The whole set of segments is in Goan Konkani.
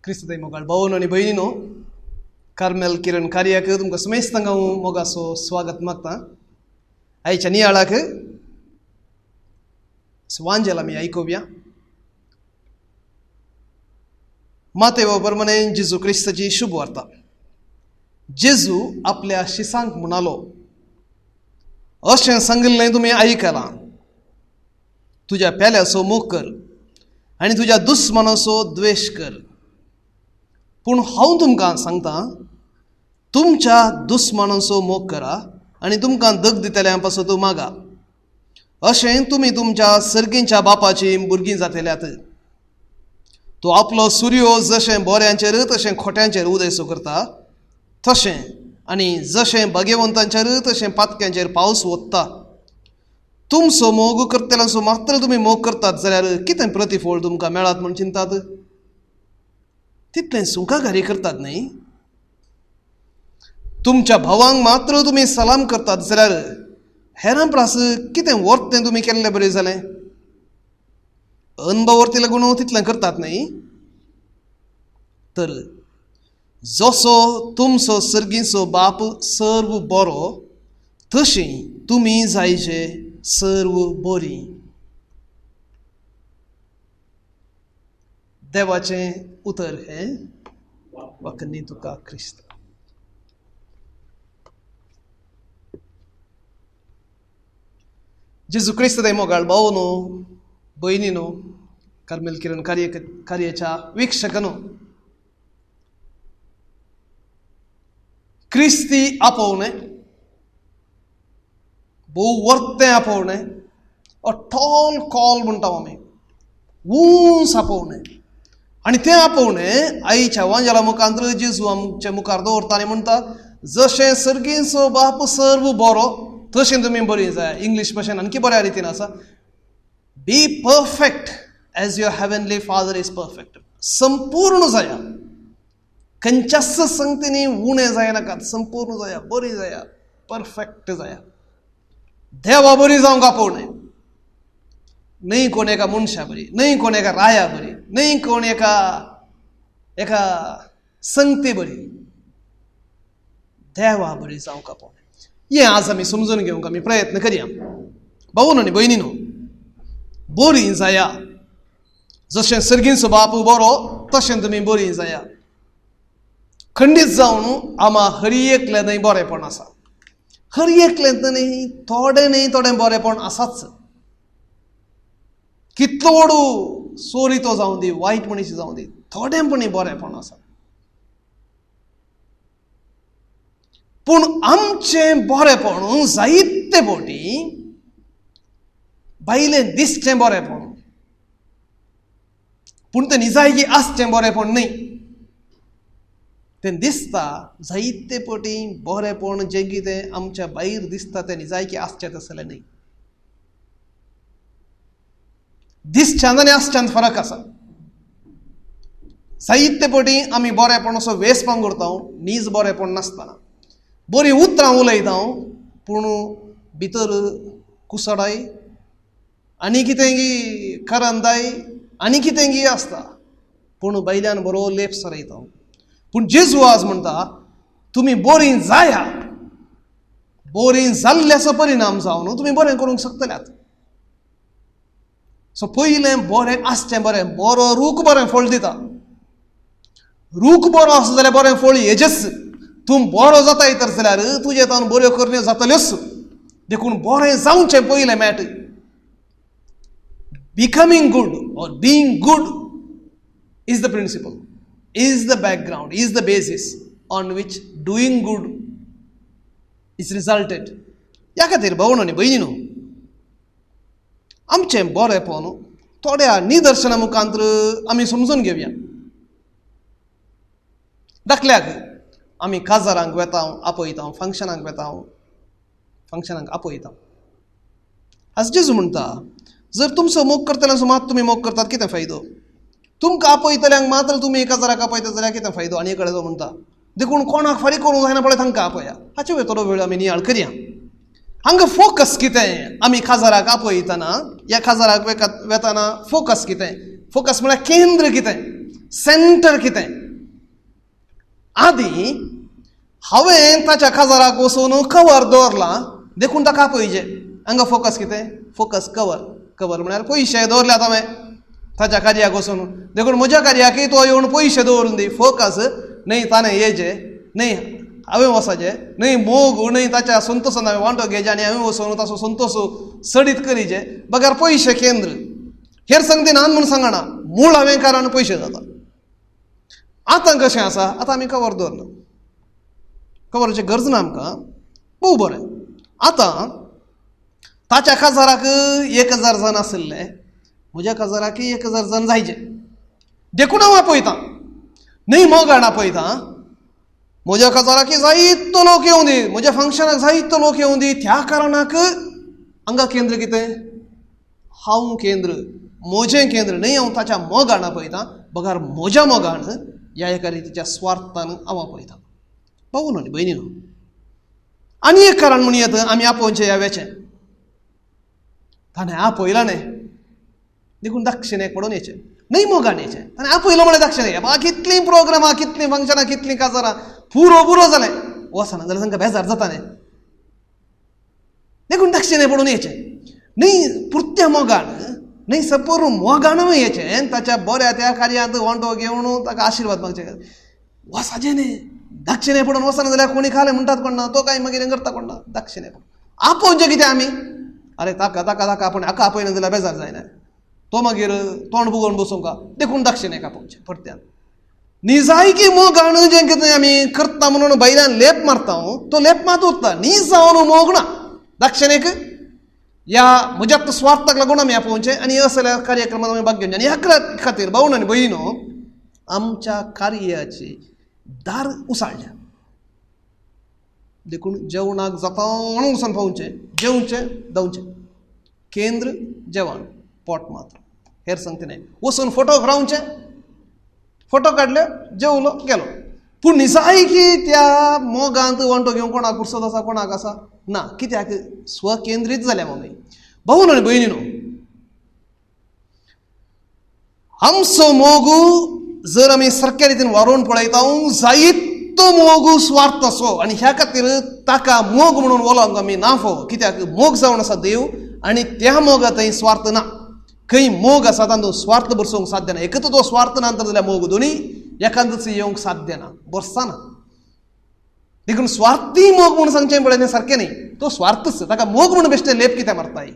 क्रिस्तताय मोगाळ भावन आनी भयणीनो, कार्मेल किरण कार्याक तुमकां समेस्तांक हांव मोगाचो स्वागत मागता. आयच्या नियाळाक वांजेल आमी आयकुया. मातेव प्रमाणे जेजू क्रिस्ताची शुभ वार्ता. जेजू आपल्या शिसांक म्हणालो, अशें सांगिल्लें तुमी आयकलां, तुज्या पेल्याचो मोग कर आनी तुज्या दुस्मानाचो द्वेश कर. पूण हांव तुमकां सांगता, तुमच्या दुस्मानाचो मोग करा आनी तुमकां दग दितल्यां पासत मागा. अशें तुमी तुमच्या सर्गींच्या बापाची भुरगीं जातल्यात. तो आपलो सुर्यो जशें बोऱ्यांचेर तशें खोट्यांचेर उदयसो करता तशें, आनी जशें भाग्यवंतांचेर तशें पातक्यांचेर पावस वोत्ता. तुमचो मोग करतल्यांचो मात्र तुमी मोग करतात जाल्यार कितें प्रतिफळ तुमकां मेळात म्हूण चिंतात? तितलें सुंकाकारी करतात न्हय? तुमच्या भावांक मात्र तुमी सलाम करतात जाल्यार हेरां प्रास कितें वर्तें तुमी केल्लें बरें जालें? अनभवर्ती लागून तितलें करतात न्हय? तर जसो तुमचो सर्गीचो बाप सर्व बरो तशी तुमी जायचे सर्व बरी. देवाचें उतर हें. वखनी तुका क्रिस्त. जेजू क्रिस्त दे मोगाळ भाव न्हू भयणी न्हू, कार्मेल किरण कार्य कार्याच्या वीक्षकांनो, क्रिस्ती आपोवणें भोव वर्तें आपोवणें, अ टॉल कॉल म्हणटा आमी, उंच आपोवणें. आनी तें आपोवणें आईच्या वांजेला मुखार जेजू आमच्या मुखार दवरता आनी म्हणटा, जशें सर्गींचो बाप सर्व बरो तशें तुमी बरी जाय. इंग्लीश भाशेन आणखी बऱ्या रितीन आसा, be perfect as your heavenly father is perfect. संपूर्ण जाया, खंयच्याच संगतींनी उणें जायनाकात, संपूर्ण जाया, बरी जाया, परफेक्ट जाया. देवा बरी जावंक आपोवणें न्हय कोण एका मनशा बरी, न्हय कोण एका राया बरी, न्हय कोण एका एका संगती बरी, देवा बरी जावंक आपोवणें. हें आज आमी समजून घेवंक आमी प्रयत्न करया. भावन आनी भयणीनो, बरी जाया, जशें सर्गींचो बाप बरो तशें तुमी बरी जाया. खंडीत जावन आमा हर एकलें न्हय बरेंपण आसा, हर एकलें न्हय थोडें न्हय थोडें बरेंपण आसाच. कितलो व्हडू चोरी तो जावं दी, वायट मनीस जावं दी, थोडेंपणी बरेंपण आसा. पूण आमचें बरेंपण जायते फावटी भायलें दिसचें बरेंपण, पूण तें निजायकी आसचें बरेंपण न्हय. तें दिसता जायते फावटी बरेंपण जें कितें आमच्या भायर दिसता तें निजायकी आसचें तसलें न्हय. दिसच्यांत आनी आसच्यांत फरक आसा. जायते फावटी आमी बरेंपण असो वेस पांगुरता, नीज बरेंपण नासतना बरीं उतरां उलयता, पूण भितर कुसडाय आनी कितें की करंदाय आनी कितें की आसता, पूण भायल्यान बरो लेप सरयता. पूण जेजू आज म्हणटा, तुमी बरीं जाया, बरीं जाल्ल्याचो परिणाम जावन तुमी बरें करूंक शकतल्यात. सो पयलें बरें आसचें बरें. बरो रूख बरें फळ दिता, रूख बरो आसलो जाल्यार बरें फळ येजेच. तूं बरो जाता तर जाल्यार तुजे तावन बऱ्यो करण्यो जातल्योच. देखून बरें जावचें पयलें mat. Becoming good or being good is the principle, is the background, is the basis on which doing good is resulted. ह्या खातीर भावण आनी भयणीनो, आमचें बरेंपण थोड्या निदर्शना मुखांत आमी समजून घेवया. दाखल्याक आमी काजारांक वेता आपयता, फंक्शनाक वेता, फंक्शनाक आपयता. आज जेजू म्हणटा, जर तुमचो मोग करतल्यांचो मात तुमी मोग करतात कितें फायदो? तुमकां आपयतल्यांक मात्र तुमी काजाराक आपयता जाल्यार कितें फायदो? आनी कडेन तो म्हणटा, देखून कोणाक फारीक करूंक जायना पळय तांकां आपया. हाचे वयर थोडो वेळ आमी नियाळ करया. हांगा फोकस कितें? आमी काजाराक आपयतना, ह्या काजाराक वेतना फोकस कितें? फोकस म्हळ्यार केंद्र कितें, सेंटर कितें? आदी हांवें ताच्या काजाराक वचून कवर दवरलां देखून ताका आपयचें. हांगा फोकस कितें? Focus cover. कवर म्हळ्यार पयशे दवरल्यात हांवें ताच्या कार्याक वचून, देखून म्हज्या कार्याकय तो येवन पयशे दवरून दी. फोकस न्हय ताणें येयचें, न्हय हांवें वचचें, न्हय मोग, न्हय ताच्या संतोशान हांवें वांटो घेयचें आनी हांवें वचून ताचो संतोश सडीत करीचे, बगर पयशे केंद्र. हेर संगती ना म्हूण सांगना, मूळ हांवें कारण पयशे जाता. आतां कशें आसा, आतां आमी कवर दवरना, कवराची गरज ना आमकां. भोव बरें. आतां ताच्या काजाराक 1000 जाण आशिल्ले, म्हज्या काजाराकय 1000 जाण जायचे, देखून हांव आपयतां, न्हय मोगान आपयतां. म्हज्या काजाराक जायतो लोक येवं दी, म्हज्या फंक्शनाक जायतो लोक येवं दी, त्या कारणाक हांगा केंद्र कितें? हांव केंद्र, म्हजें केंद्र. न्हय हांव ताच्या मोगान आपयतां, बगर म्हज्या मोगान ह्या एका रितीच्या स्वार्थान हांव आपयतां. भाऊ न्हय भयणी न्हू. आनी एक कारण म्हण येता आमी आपोवचें ह्या वेचें, ताणें आपयलां न्हय देखून दक्षिणेक पडून येचें, न्हय मोगान येचें. ताणें आपयलां म्हळ्यार दक्षिणेक बाबा कितलीं प्रोग्रामां, कितलीं फंक्शनां, कितलीं काजारां, पुरो पुरो जालें, वचना जाल्यार तांकां बेजार जाता न्हय, देखून दक्षिणे पडून येचें. न्हय पुरत्या मोगान, न्हय सपूर मोगानूय येचें, ताच्या बऱ्या त्या कार्यांत वांटो घेवन ताका आशिर्वाद मागचे. वचाचें न्हय दक्षिणे पडून वचना जाल्यार कोणी खालें म्हणटात कोण ना, तो कांय मागीर करता कोण ना. दक्षिणे पडून आपोवचें कितें आमी? अरे ताका ताका ताका आपूण हाका आपयना जाल्यार बेजार जायना, तो मागीर तोंड बुगोवन बसूंक, देखून दक्षिणेक आपोवचें परत्यान. निजायकी मोगान जें कितें आमी करता म्हणून भायल्यान लेप मारता, तो लेप मात उरता, नीज जावन मोग ना. दक्षिणेक ह्या म्हज्या स्वार्थाक लागून आमी आपोवचें आनी असल्या कार्यक्रमांत आमी भाग घेवचें. आनी ह्या खातीर भाव आनी भयणीनो आमच्या कार्याची दार उसाळ्ळ्या, देखून जेवणाक जाता म्हणून वचून पावचें, जेवचें धांवचें. केंद्र जेवण, पोट मात्र, हेर सांगते न्हय. वचून फोटो रावचें, फोटो काडले, जेवलो, गेलो. पूण निजायकी त्या मोगांत वांटो घेवंक कोणाक पुरसत आसा, कोणाक आसा ना, कित्याक स्वकेंद्रीत जाल्या मम्मी. भाऊ आनी भयणीनो, आमचो मोग जर आमी सारक्या रितीन वारोवन पळयता जायतो मोग स्वार्थ असो, आनी ह्या खातीर ताका मोग म्हणून वलोवंक आमी ना फावो, कित्याक मोग जावन आसा देव आनी त्या मोगा थंय स्वार्थ ना. खंय मोग आसा तातूंत स्वार्थ बरसोवंक साध्य ना. एकच तो स्वार्थ ना तर जाल्यार मोग दोनूय एकांतच येवंक साध्य ना, बरसना. देखून स्वार्थी मोग म्हणून सांगचें पळय सारकें न्ही, तो स्वार्थच, ताका मोग म्हणून बेश्टें लेप कित्याक मारताय,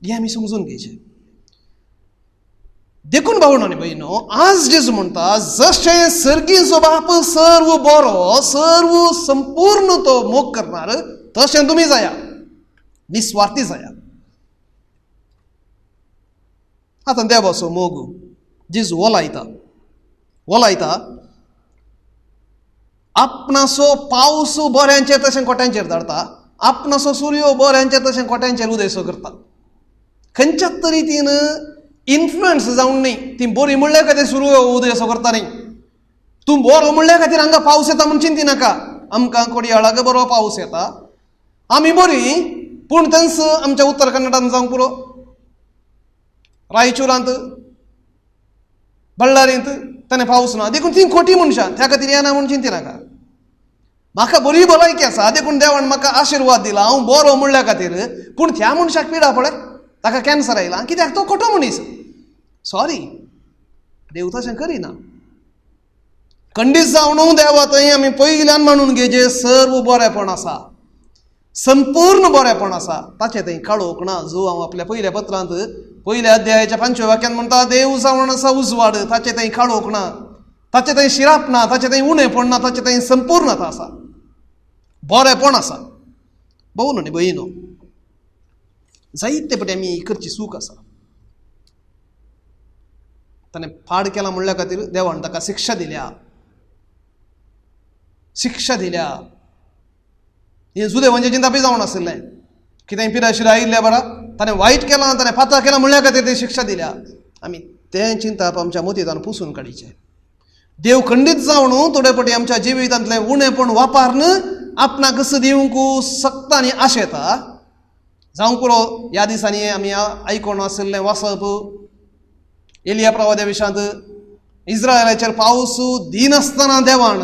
हें आमी समजून घेवचें. देखून भावण आनी भयणो, आज जेजू म्हणटा जशें सर्गीचो बाप सर्व बरो, सर्व संपूर्ण तो मोग करणार, तशें तुमी जाया, निस्वार्थी जाया. आतां देवाचो मोग जेजू वलायता, वलायता आपणाचो पावस बऱ्यांचेर तशें कोट्यांचेर धाडटा, आपणाचो सुर्यो बऱ्यांचेर तशें कोट्यांचेर उदयसो करता. खंयच्याच तरी तीन इन्फ्लुएन्स जावन न्ही, ती बरी म्हणल्या खातीर सुर्यो उदयसो करता न्ही. तूं बरो म्हणल्या खातीर हांगा पावस येता म्हूण चिंती नाका. आमकां कोडयाळाक बरो पावस येता, आमी बरी, पूण तेंच आमच्या उत्तर कन्नडान जावंक पुरो, रायचुरांत, बल्लारींत ताणें पावस ना, देखून ती खोटी मनशां, त्या खातीर येना म्हूण चिंती नाका. म्हाका बरी भलायकी आसा देखून देवान म्हाका आशिर्वाद दिला, हांव बरो म्हणल्या खातीर, पूण त्या मनशाक पिडा पळय, ताका कॅन्सर आयला, कित्याक तो खोटो मनीस. सॉरी, देव तशें करिना. खंडीत जावन देवा थंय आमी पयल्यान मानून घेवचें सर्व बरेपण आसा, संपूर्ण बरेपण आसा, ताचें थंय काळोख ना. जो हांव आपल्या पयल्या पत्रांत पयल्या अध्यायाच्या 5व्या वाक्यान म्हणटा, देव जावन आसा उजवाड, ताचें थंय काळोख ना, ताचें थंय शिराप ना, ताचें थंय उणेपण ना, ताचें थंय संपूर्णता आसा, बरेपण आसा. भाऊ न्हय भयणीनो, जायते पटी आमी करची चूक आसा. ताणें पाड केला म्हणल्या खातीर देवान ताका शिक्षा दिल्या, शिक्षा दिल्या. हें जुदेवांचें चिंतापी जावन आशिल्लें, कितें पिराशिर आयिल्ल्या बरा, ताणें वायट केलां, ताणें पाता केलां म्हणल्या खातीर ती शिक्षा दिल्या. आमी तें चिंताप आमच्या मतींतल्यान पुसून काडीचें. देव खंडीत जावन थोडे पटी आमच्या जिवितांतलें उणेपण वापरून आपणाक दिवंक शकता आनी आशेता. जावंक पुरो ह्या दिसांनी आमी आयकोन आशिल्लें वाचप एलिया प्रवाद्या विशांत, इस्रायलाचेर पावस दिनासतना देवान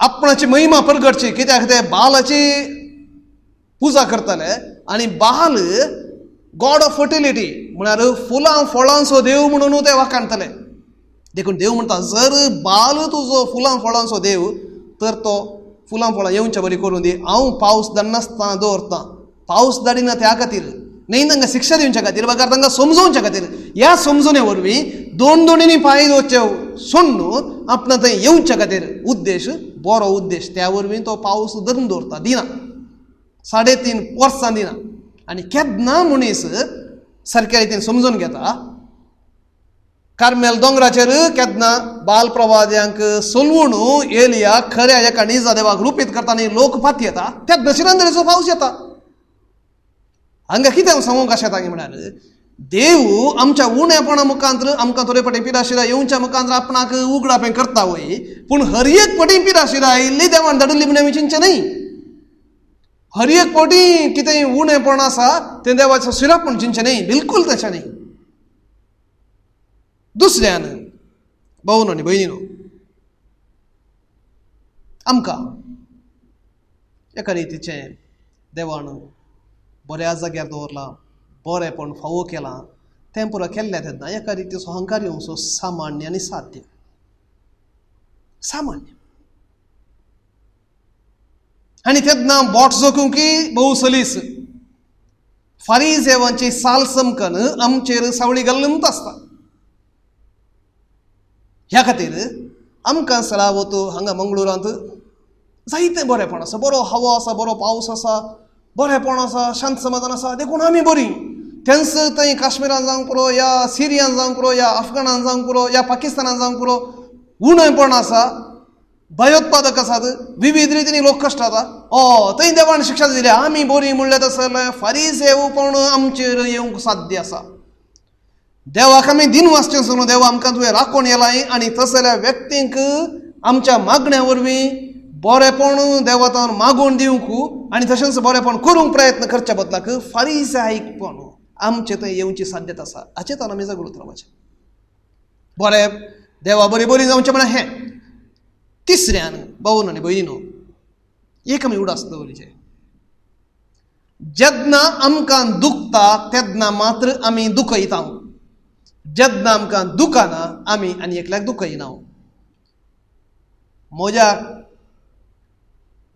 आपणाची महिमा परगटची, कित्याक ते बालाची पुजा करताले आनी बाल गॉड ऑफ फर्टिलिटी म्हळ्यार फुलां फळांचो देव म्हणून ते वाखाणतले. देखून देव म्हणटा जर बाल तुजो फुलां फळांचो देव तर तो फुलां फळां येवच्या बरी करून दी, हांव पावस धाडनासतना दवरतां. पावस धाडिना त्या खातीर न्ही तांकां शिक्षा दिवच्या खातीर बगर तांकां समजोवच्या खातीर. ह्या समजणे वरवीं दोन दोनींनी पांय दवरचे सोडून आपणा थंय येवच्या खातीर उद्देश बरो उद्देश त्या वरवीं तो पावस धरून दवरता, दिना 3.5 वर्सां दिना. आनी केन्ना मनीस सारक्या रितीन समजून घेता. कार्मेल दोंगराचेर केन्ना बाल प्रवाद्यांक सोलवून एलिया खऱ्या एका निजा देवाक रुपीत करता आनी लोक फाती येता तेन्ना शिरंदरेचो पावस येता. हांगा कितें हांव सांगूंक आशेता म्हळ्यार देव आमच्या उणेपणा मुखांत आमकां थोडे पटी पिराशिरा येवच्या मुखांत आपणाक उगडापें करता वय, पूण हर एक पटी पिराशिरा आयिल्ली देवान धाडिल्ली म्हण आमी चिंतचें न्ही. हर एक पटी कितेंय उणेपण आसा तें देवाचें शिरप म्हूण चिंतचें न्ही, बिलकूल तशें न्ही. दुसऱ्यान भावनो आनी भयणीनो आमकां एका रितीचें देवान बऱ्या जाग्यार दवरलां, बरेंपण फावो केलां, तें पुरो केल्लें तेन्ना एका रितीचो अहंकार येवचो सामान्य आनी साध्य सामान्य. आनी तेन्ना बोट जोखूंक की भोव सलीस फारीजेवांची साल समकन आमचेर सावळी घालून आसता. ह्या खातीर आमकां सरावत हांगा मंगळुरांत जायतें बरेंपण आसा, बरो हवा आसा, बरो पावस आसा, बरेंपण आसा, शांत समाधान आसा, देखून आमी बरीं. तेंच थंय काश्मिरान जावंक पुरो, या सिरियान जावंक पुरो, या अफगाणान जावंक पुरो, या पाकिस्तानान जावंक पुरो, उणेपण आसा, भयोत्पादक आसात, विविध रितीनी लोक कश्ट जाता. थंय देवान शिक्षा दिल्या, आमी बरीं म्हणलें तसलें फारीसेवपण आमचेर येवंक साध्य आसा. देवाक आमी दिन वाचचें सोडून देवा आमकां तुवें राखोवन येलाय आनी तसल्या व्यक्तींक आमच्या मागण्या वरवीं बरेंपण देवातान मागून दिवंक आनी तशेंच बरेंपण करूंक प्रयत्न करच्या बदलाक फारीसायकपण आमचे थंय येवची साध्यता आसा. हाचे तर आमी जागृत रावपाचें. बरें देवा बरी बरी जावचें म्हळ्यार हें. तिसऱ्यान भावनो आनी भयणीनो एक आमी उडास दवरिचें, जेन्ना आमकां दुखता तेन्ना मात्र आमी दुखयता, जेन्ना आमकां दुखना आमी आनी एकल्याक दुखयना. म्हज्या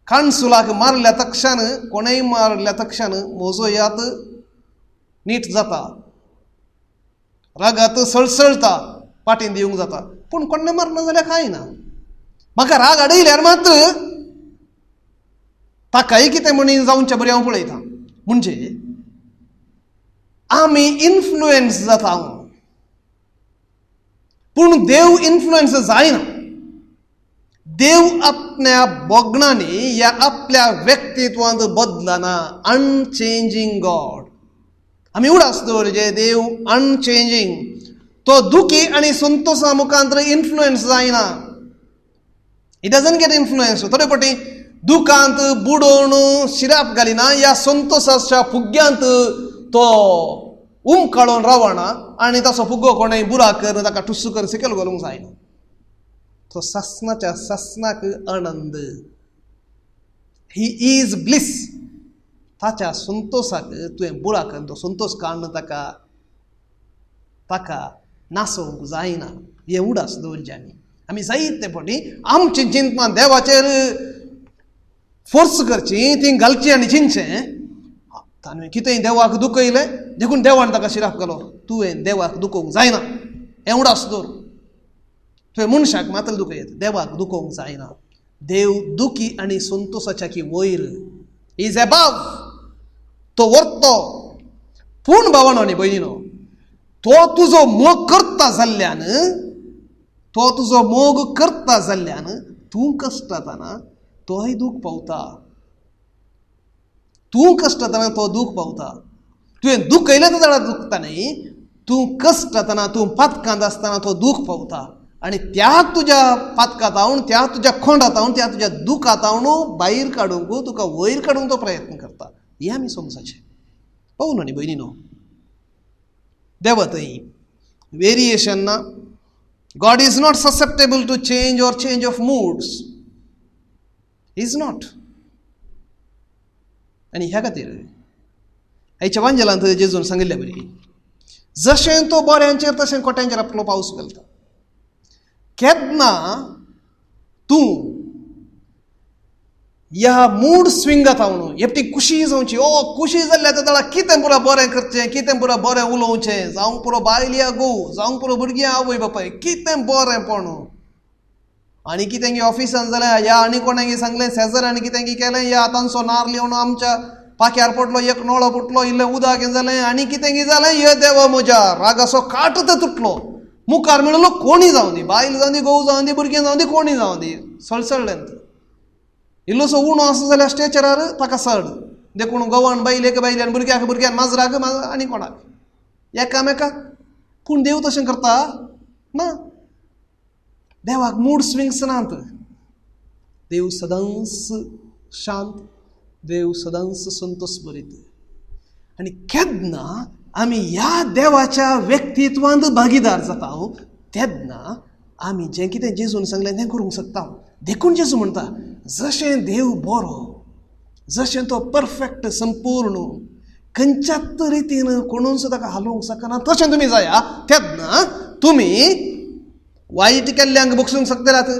कानसुलाक मारल्या तक्षण, कोणेय मारल्या तक्षण म्हजो याद नीट जाता, रागात सळसळता, पाटीन दिवंक जाता. पूण कोणें मारना जाल्यार कांय ना. म्हाका राग अडयल्यार मात्र ताकाय कितें म्हणी जावचें बरें हांव पळयतां. म्हणजे आमी इन्फ्लुएन्स जाता, पूण देव इन्फ्लुएन्स जायना. देव आपल्या भोगणांनी या आपल्या व्यक्तित्वांत बदलना. अनचेंजींग गॉड. आमी उडास दवरचे देव अनचेंजींग, तो दुखी आनी संतोशा मुखांत इन्फ्लुएन्स जायना. He doesn't get influence. थोडे पटी दुखांत बुडोवन शिराप घालिना या संतोशाच्या फुग्यांत तो उमकाळोन रावना आनी ताचो फुगो कोणेय बुरा कर ताका टुस्सू कर सकयल घालूंक जायना. तो सासनाच्या सासनाक आनंद, he is bliss. ताच्या संतोशाक तुवें बुरा कर तो संतोश काडून ताका ताका नासोवंक जायना. हें उडास दवरचें आमी. आमी जायते फावटी आमची चिंतनां देवाचेर फोर्स करची, ती घालची आनी चिंतचें ताणें कितेंय देवाक दुखयलें देखून देवान ताका शिराप घालो. तुवें देवाक दुखोवंक जायना हें उडास दवर. तुवें मनशाक मात्र दुखयत, देवाक दुखोवंक जायना. देव दुखी आनी संतोशाच्या की वयर, is above, तो वरतो. पूण भावानो आनी भयणीनो तो तुजो मोग करता जाल्ल्यान, तो तुजो मोग करता जाल्ल्यान तूं कश्टताना तोय दूख पावता. तूं कश्टताना तो दूख पावता. तुवें दुखयलें तर जाल्यार दुखता न्ही, तूं कश्टताना, तूं पातकांत आसतना तो दूख पावता आनी त्या तुज्या पातकांत, त्या तुज्या खोंडांत, त्या तुज्या दुखांत भायर काडूंक, तुका वयर काडूंक तो प्रयत्न करता. हें आमी समजाचें. भावनो आनी भयणीनो देवा थंय वेरिएशन ना, God is not susceptible to change or change of moods. Is not. आनी ह्या खातीर आयच्या वांजेलांत जेजून सांगिल्ले बरी, जशें तो बऱ्यांचेर तशें खोट्यांचेर आपलो पावस घालता. केन्ना तूं ह्या मूड स्विंगात म्हणून एकटी खुशी जावची, ओ खुशी जाल्ल्या त्या कितें पुरो बरें करचें, कितें पुरो बरें उलोवचें, जावंक पुरो बायल या घोव, जावंक पुरो भुरगीं आवय बापाय, कितें बरें पण आनी कितें ऑफिसान जालें या आनी कोणाक सांगलें, शेजाऱ्यांनी आनी कितें केलें, या तांचो नार्ल येवन आमच्या पाक्यार पडलो, एक नळो फुटलो, इल्लें उदक जालें आनी कितें जालें, ये देवा म्हज्या रागाचो काट तो तुटलो. मुखार मेळलो कोणी जावं दी, बायल जावं दी, घोव जावं दी, भुरगीं जावं दी, कोणी जावं दी, सळसळ्ळें. इल्लोसो उणो आसा जाल्यार स्टेचरार ताका सड, देखून घोवान बायलेक, बायल्यान भुरग्याक, भुरग्यान माजराक, आनी कोणाक एकामेकाक. पूण देव तशें करता ना. देवाक मूड स्विंग्स नात. देव सदांच शांत, देव सदांच संतोष बरीत. आनी केन्ना आमी ह्या देवाच्या व्यक्तित्वांत भागीदार जाता तेन्ना आमी जें कितें जेजून सांगलें तें करूंक शकता. देखून जेजू म्हणटा, जशें देव बरो, जशें तो परफेक्ट, संपूर्ण, खंयच्याच रितीन कोणूच ताका हालोवंक शकना, तशें तुमी जाया. तेन्ना तुमी वायट केल्ल्यांक बक्षूंक शकतल्यात,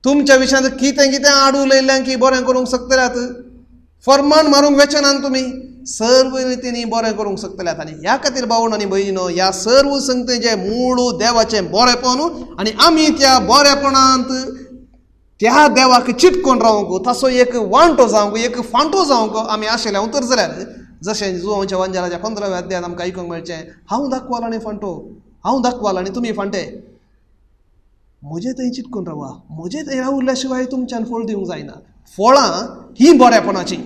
तुमच्या विशयांत कितें कितें आड उलयल्ल्यांक की बरें करूंक शकतल्यात, फर्मान मारूंक वेचनान तुमी सर्व रितींनी बरें करूंक शकतल्यात. आनी ह्या खातीर भावण आनी भयणीनो, ह्या सर्व संगते जें मूळ देवाचें बरेपण आनी आमी त्या बरेपणांत त्या देवाक चिटकोन रावंक, ताचो एक वांटो जावंक, एक फांटो जावंक आमी आशिल्ले उतर जाल्यार, जशें जुवांच्या वांजेलाच्या 15व्या अध्यायांत आमकां आयकूंक मेळचें, हांव दाखवाल आनी फांटो, हांव दाखवाल आनी तुमी फांटे, म्हजे थंय चिटकून रावा, म्हजे थंय रावल्या शिवाय तुमच्यान फळ दिवंक जायना. फळां हीं बरेपणाचीं,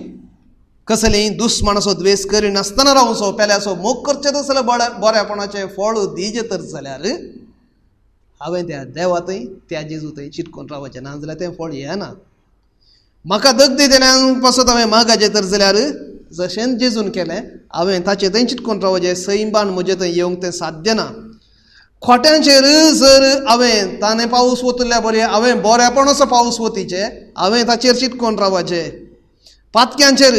कसलीं दुस्मानाचो द्वेस करिनासतना रावचो, पेल्याचो मोग करचें तसलें बरेपणाचें फळ दिजें तर जाल्यार हांवें त्या देवा थंय, त्या जेजू थंय चिटकून रावचें, ना जाल्यार तें फळ येना. म्हाका दगदी दिल्यान पासत हांवें मागाचें तर जाल्यार जशें जेजून केलें हांवें ताचें थंय चिटकून रावचें, सैमान म्हजें थंय येवंक तें साध्य ना. खोट्यांचेर जर हांवें ताणें पावस वतल्या बरें हांवें बऱ्यापणाचो पावस वतीचें हांवें ताचेर चिटकून रावचें. पातक्यांचेर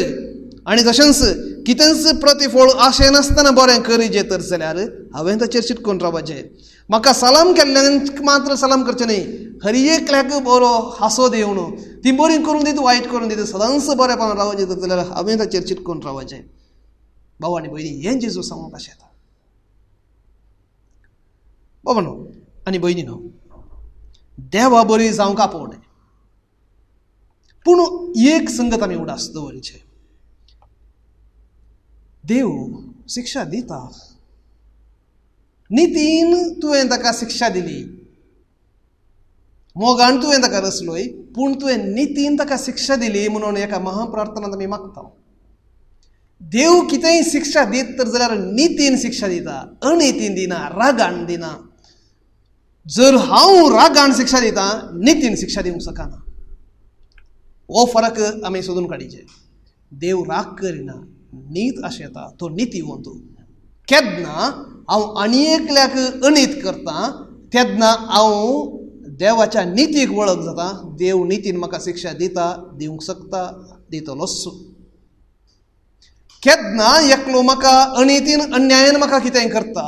आनी तशेंच कितेंच प्रतिफळ आशें नासतना बरें करीचें तर जाल्यार हांवें ताचेर चिटकून रावचें. म्हाका सलाम केल्ल्यान मात्र सलाम करचें न्ही, हर एकल्याक बरो हांसो दिवन ती बरी करून दित वायट करून दित सदांच बरेपणान रावचें तर जाल्यार हांवें ताचेर चिटकून रावचें. भाव आनी भयणी, हें जेजू सांगूंक अशें येता. बाबा आनी भयणी न्हू, देवा बरी जावंक आपोवणें, पूण एक संगत आमी उडास दवरचें, देव शिक्षा दिता, नितीन तुवें ताका शिक्षा दिली, मोगान तुवें ताका रचलोय, पूण तुवें नितीन ताका शिक्षा दिली म्हणून एका महाप्रार्थनांत आमी मागता. देव कितेंय शिक्षा दीत तर जाल्यार नितीन शिक्षा दिता, अनितीन दिना, रागान दिना. जर हांव रागान शिक्षा दिता, नितीन शिक्षा दिवंक शकना. हो फरक आमी सोदून काडीचे. देव राग करिना, नीत अशें येता, तो नितीवंत. केन्ना हांव आनी एकल्याक अनीत करता तेन्ना हांव देवाच्या नितीक वळख जाता. देव नितीन म्हाका शिक्षा दिता, दिवंक शकता, दितलोच. केन्ना एकलो म्हाका अनितीन अन्यायान म्हाका कितेंय करता,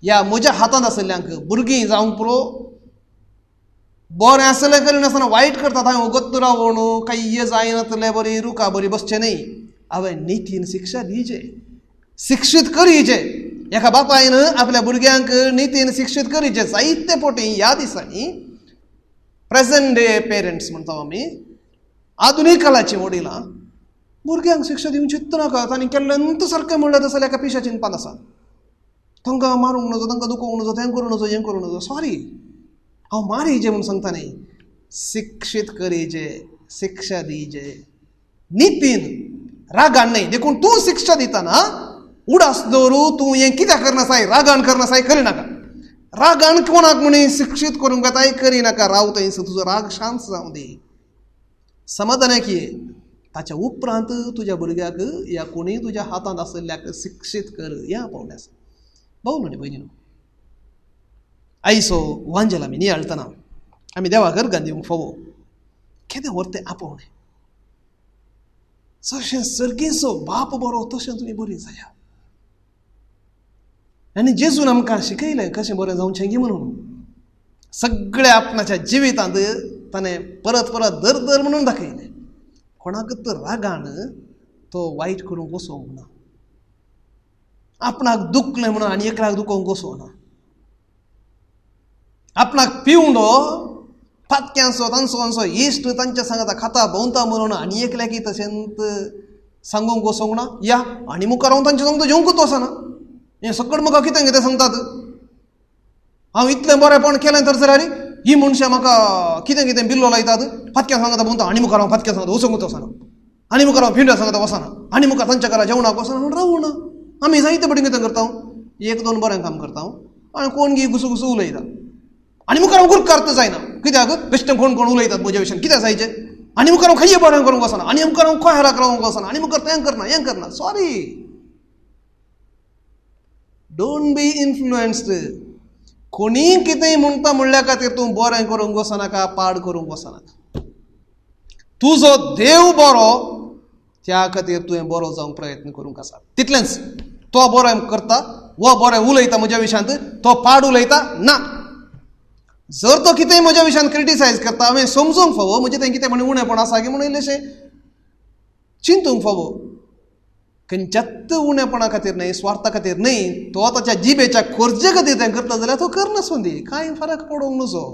या म्हज्या हातांत आशिल्ल्यांक भुरगीं जावंक पुरो बरें आसलें करिनासतना वायट करतात, हांवें वगत रावून कांय ये जायनातलें बरी रुका बरी बसचें न्ही. हांवें नितीन शिक्षा दिवचे, शिक्षीत करीचे. एका बापायन आपल्या भुरग्यांक नितीन शिक्षीत करीचे. जायते पोटी ह्या दिसांनी प्रेजंट डे पेरंट्स म्हणटा आमी, आधुनीक काळाचीं वडिलां भुरग्यांक शिक्षा दिवंक चित्त नाका. तांणी केल्लें सारकें म्हणलें तसलें एका पिशा चिंतपांत आसा. तांकां मारूंक नजो, तांकां दुखोवंक नजो, तें करूं नजो, हें करूं नजो. सॉरी, हांव मारीजे म्हूण सांगता न्ही, शिक्षीत करीजे, शिक्षा दिजे नितीन, रागान न्ही. देखून तूं शिक्षा दितना उडास दवरू, तूं हें कित्याक करनासाय, रागान करनासाय, करिनाका. रागान कोणाक म्हणी शिक्षीत करूंक वेताय, करिनाका. राव थंयसर, तुजो राग शांत जावं दी, समाधानाक ये. ताच्या उपरांत तुज्या भुरग्याक या कोणीय तुज्या हातांत आशिल्ल्याक शिक्षीत कर. ह्या पावणे आसा. भाव आनी भयणीनो, आयचो वांजेल आमी नियाळटना आमी देवाक अर्गां दिवंक फावो. केदें व्हरतें आपोवणें. जशें सर्गीचो बाप बरो तशें तुमी बरी जाया. आनी जेजून आमकां शिकयलें कशें बरें जावचें गी म्हणून. सगळ्या आपणाच्या जिवितांत ताणें परत परत दर दर म्हणून दाखयलें. कोणाकच रागान तो वायट करूंक वचोंक ना, आपणाक दुखलें म्हणून आनी एकल्याक दुखोवंक वचोंक ना, आपणाक पिवलो पातक्यांचो तांचो तांचो इश्ट तांच्या सांगता खाता भोंवता म्हणून आनी एकल्याकी तशेंच सांगूंक वचोंक ना. या आनी मुखार हांव तांचे सांगता जेवंकूच वचना, हें सगळें म्हाका कितें कितें सांगतात, हांव इतलें बरेंपण केलें तर जाल्यार ही मनशां म्हाका कितें कितें बिल्लो लायतात, फातक्यां सांगता भोंवता आनी मुखार हांव फातक्यां सांगता वचोंकूच वचना, आनी मुखार हांव पिंड्या सांगता वचना, आनी मुखार तांच्या घरा जेवणाक वचना म्हूण रावना. आमी जायते बडी कितें करता, एक दोन बरें काम करता आनी कोण गी घुसू घुसू उलयता आनी मुखार हांव गुरकार जायना, कित्याक बेश्टें कोण कोण उलयतात म्हज्या विशयान कित्याक जायचें, आनी मुखार हांव खंय बरें करूंक वचना, आनी मुखार हांव खंय रावंक वचना, आनी मुखार तें करना हें करना. Sorry, don't be influenced. कोणीय कितेंय म्हणटा म्हणल्या खातीर तूं बरें करूंक वचनाका, पाड करूंक वचनाका. तुजो देव बरो त्या खातीर तुवें बरो जावंक प्रयत्न करूंक आसा. तितलेंच. तो बरें करता वो बरें उलयता म्हज्या विशयांत, तो पाड उलयता ना. जर तो कितेंय म्हज्या विशयांत क्रिटिसायज करता हांवें समजूंक फावो म्हजें तें कितें म्हणून उणेपण आसा की म्हणून इल्लेशें चिंतूंक फावो. खंयच्याच उणेपणा खातीर न्हय, स्वार्था खातीर न्हय, तो ताच्या जिबेच्या खोर्जे खातीर तें करता जाल्यार तो करनासूं दी, कांय फरक पडूंक नजो.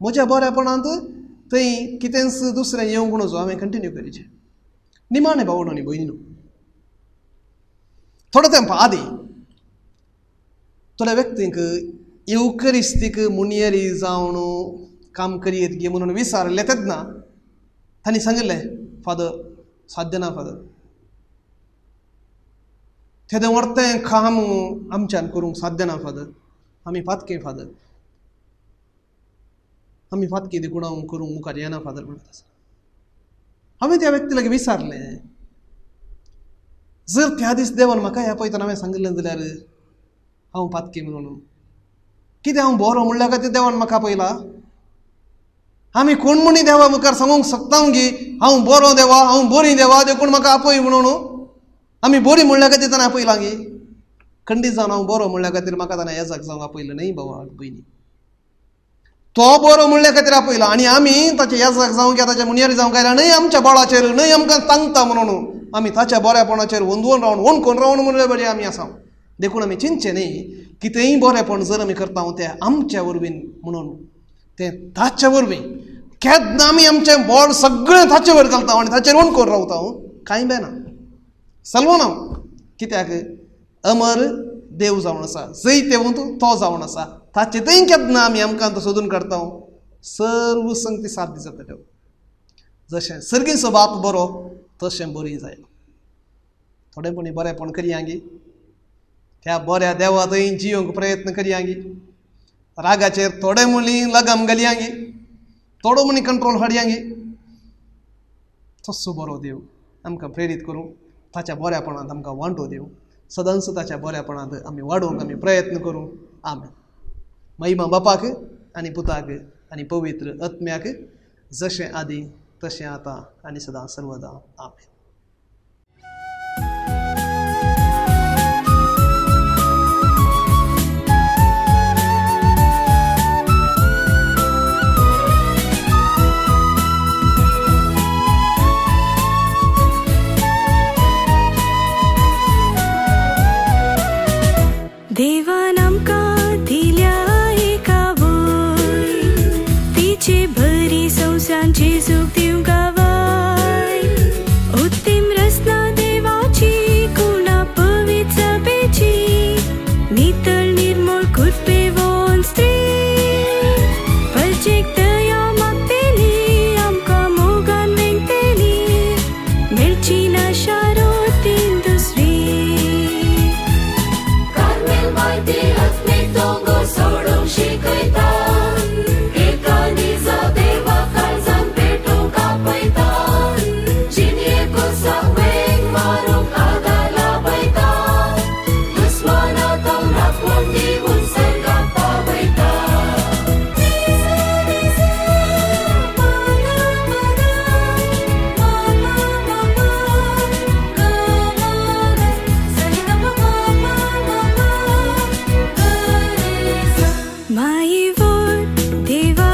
म्हज्या बरेपणांत थंय कितेंच दुसरें येवंक नजो, हांवें कंटिन्यू करीचें. निमाणें भावंडो न्ही भयणीनो, थोडो तेंप आदीं थोड्या व्यक्तींक येवकरिस्तीक मुनियरी जावन काम करयेत गी म्हणून विचारलें तेन्ना तांणी सांगिल्लें, फादर साध्य ना फादर, तेदें व्हरतें काम आमच्यान करूंक साध्य ना फादर, आमी फातके फादर, आमी फातके देखून हांव करूंक मुखार येना फादर म्हणटा. हांवें त्या व्यक्ती लागीं विचारलें, जर त्या दीस देवान म्हाका ह्या पळयतना हांवें सांगिल्लें जाल्यार हांव पातकी म्हणून, कितें हांव बरो म्हणल्या खातीर देवान म्हाका पळयला? आमी कोण म्हणी देवा मुखार सांगूंक शकता गी हांव बरो देवा, हांव बरी देवा देखून म्हाका आपय म्हणून? आमी बरी म्हणल्या खातीर ताणें आपयलां गी? खंडीत जावन हांव बरो म्हणल्या खातीर म्हाका ताणें येजाक जावंक आपयलें न्हय भावा भयणी. तो बरो म्हणल्या खातीर आपयला आनी आमी ताच्या येजाक जावंक या ताच्या मुनियारी जावंक आयला न्हय आमच्या बळाचेर, न्हय आमकां तांकता म्हणून. आमी ताच्या बरेपणाचेर वंदवून रावन वणकोन रावन म्हणल्यार बरें आमी आसा. देखून आमी चिंतचें न्हय कितेंय बरेपण जर आमी करता तें आमच्या वरवीं म्हणून, तें ताच्या वरवीं. केन्ना आमी आमचें बळ सगळें ताचे वर घालता आनी ताचेर वणकोन रावता, कांय बेना सलवना. कित्याक अमर देव जावन आसा, जैतेवंत तो जावन आसा, ताचे थंय केन्ना आमी आमकां तो सोदून काडटा. सर्व संगती साथ दिसता देव. जशें सर्गीचो बाप बरो तशें बरी जाय. थोडेपणी बरेपण करया गी, त्या बऱ्या देवा थंय जियोंक प्रयत्न करया गी, रागाचेर थोडे मुली लगाम घालया गी, थोडो मुनी कंट्रोल हाडया गी. तसो बरो देव आमकां प्रेरीत करूं, ताच्या बऱ्यापणांत आमकां वांटो दिवं, सदांच ताच्या बऱ्यापणांत आमी वाडोवंक आमी प्रयत्न करूं. आमेन. महिमा बापाक आनी पुताक आनी पवित्र आत्म्याक, जशें आदी तशें आतां आनी सदां सर्वदा. आमेन. देवान आमकां दिल्या एका वय, तिचे बरी संवसांची सुख दिवंक गावाय. देवान.